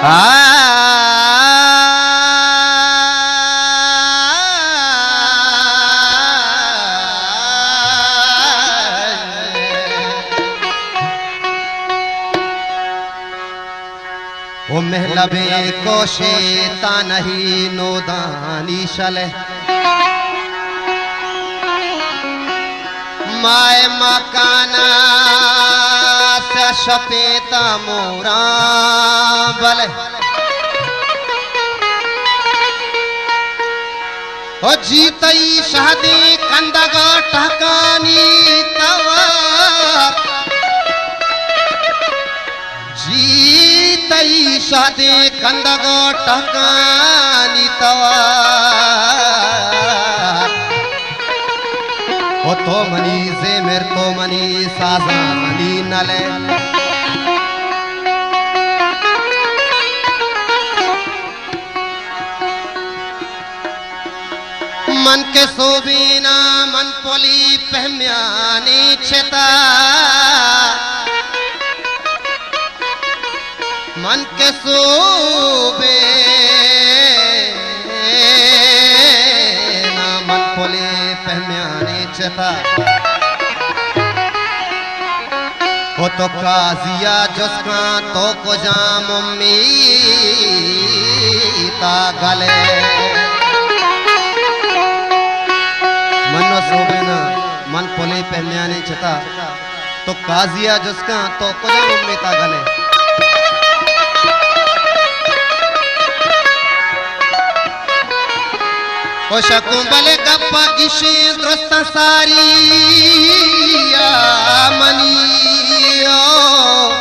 آ، او مہلبیں کوشے تا نہیں نودانی شلے۔ مائے مکانا سیاہ شپیں تا موراں بلے۔ او جی تئی شہدیں کندگ ءَ ٹہکانی توار۔ جی تئی شہدیں کندگ ءَ ٹہکانی توار۔ او تو منی زیمر، تو منی سازانی نلے۔ من کہ سوبیناں، من پلی پہمیانی چتا۔ من کہ سوبیناں، من پلی پہمیانی چتا۔ او تو قاضی ءَ جست کن تو کجام امیت ءَ گلے۔ من و سوبیناں، من پلی پہمیانی چتا۔ تو قاضی ءَ جست کن تو کجام امیت ءَ گلے۔ او شکوں بلے گپ ءَ گشیں درستاں ساری ءَ منی او۔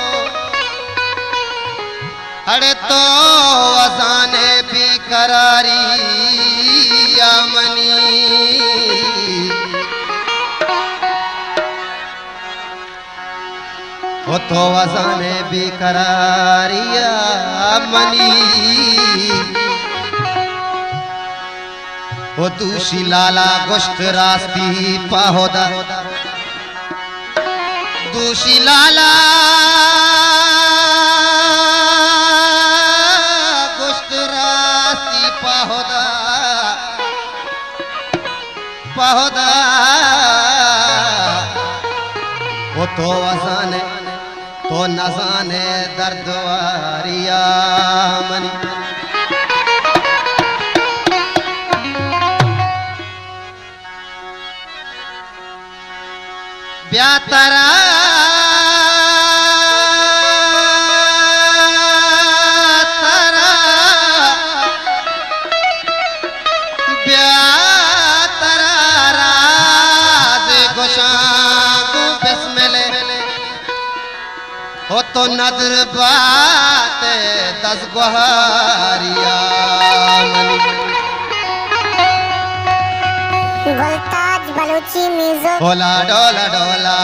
اڑے تو وزانے بے قراری ءَ منی۔ او تو وزانے بے قراری ءَ منی۔ او دوشی لالا گوشت راستی پہ ہدا۔ دوشی لالا گوشت راستی پہ ہدا۔ پہ ہدا، او تو وزانے، تو نزانے درد واری ءَ منی۔ بیا ترا، ترا، بیا ترا راز گوشاں گوں بسملے۔ او تو ندر بات دزگوہاری ءَ منی۔ گلتاج بلوچی میوزک۔ ڈولا، ڈولا، ڈولا،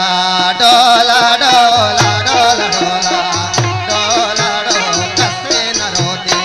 ڈولا، ڈولا، ڈولا، ڈولا، ڈولا، ڈولا، کسے نہ روتے۔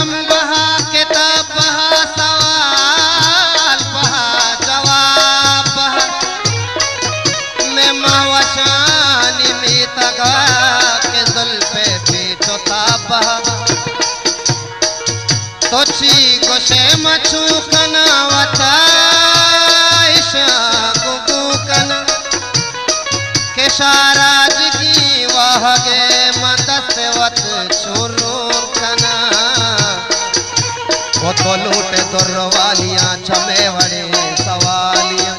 بہا کتاب بہا، سوال بہا، جواب بہا، مئے ماہوشانی میتگا کہ زلف ءِ پیچ و تاب بہا۔ تو چی گوشے، من چون کناں وتا اشاں گوں گوں کناں، کہ شاہراجگی واہگے من دست وت چون رون کناں۔ و تو لوٹے دروالیاں چمے وڑیں سوالیاں۔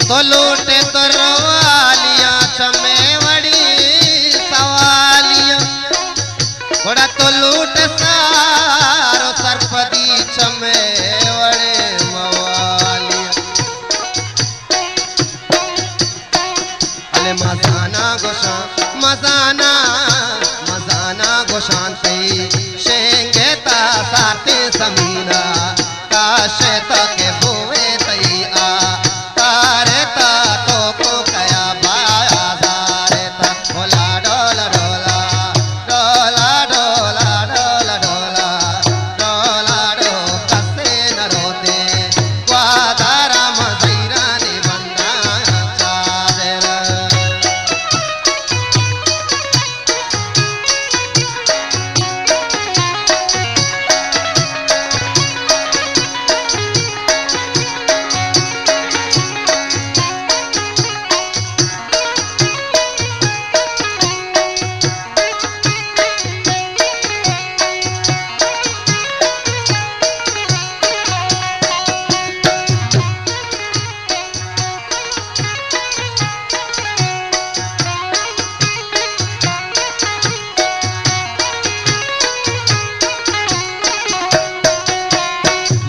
تو لوٹے دروالیاں چمے وڑیں سوالیاں، گڑا تو لوٹ سار و سرپدی چمے وڑیں موالیاں۔ الے مزانا گوشاں، مزانا، مزانا گوشاں تئی شینگے تا سارتیں سمینا، کاش تا کہ بوئے تئی آ کارتا تو کو کیا بازارتا۔ ڈولا، ڈولا، ڈولا، ڈولا، ڈولا، ڈولا، ڈولا، ڈولا، ڈو کسے نہ روتے، گوادارا مزیرانی بنداں چادر۔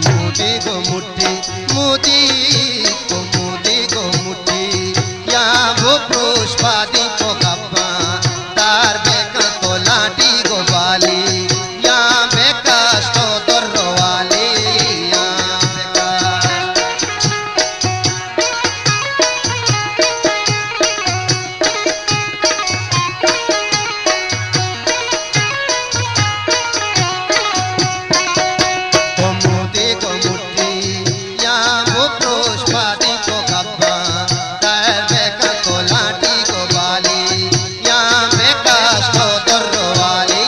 مودی گو مٹی، مودی گو، مودی گو مٹی، یا بپروش پادی کو گپاں، دار بکن تو لانٹی گو بالی، یا بکش تو دروالی، یا بکش۔ کمودی کموٹی یا بپروش پادی کو گپاں، در بکن تو لانٹی کو بالی، یا بکش تو دروالی،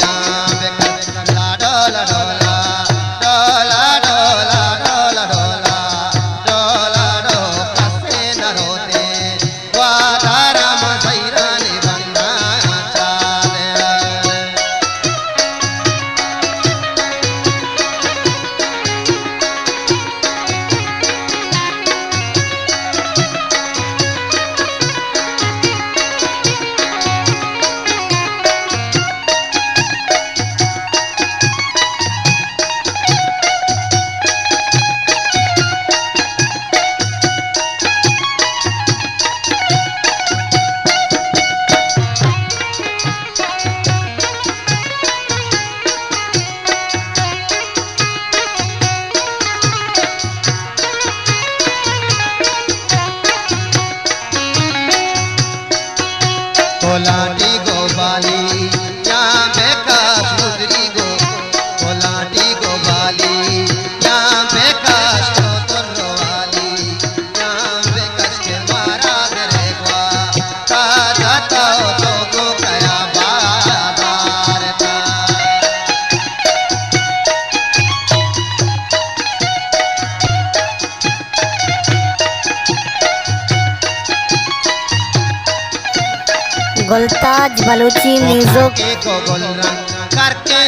یا بکش۔ لا ڈولا ڈولا، ڈولا ڈولا، ڈولا ڈولا، ڈولا ڈو کسے نہ روتے، گوادارا مزیرانی بنداں چادر۔ کولاٹی گو بالی، یا بکش مدری گو۔ کولاٹی گو بالی، یا بکش تو دروالی، یا بکش کے مارا گرے گوا۔ تا جاتا ہو تو گو کیا بازار تا۔ گلتاج بلوچی میوزک۔ کو گل رنگ کر کے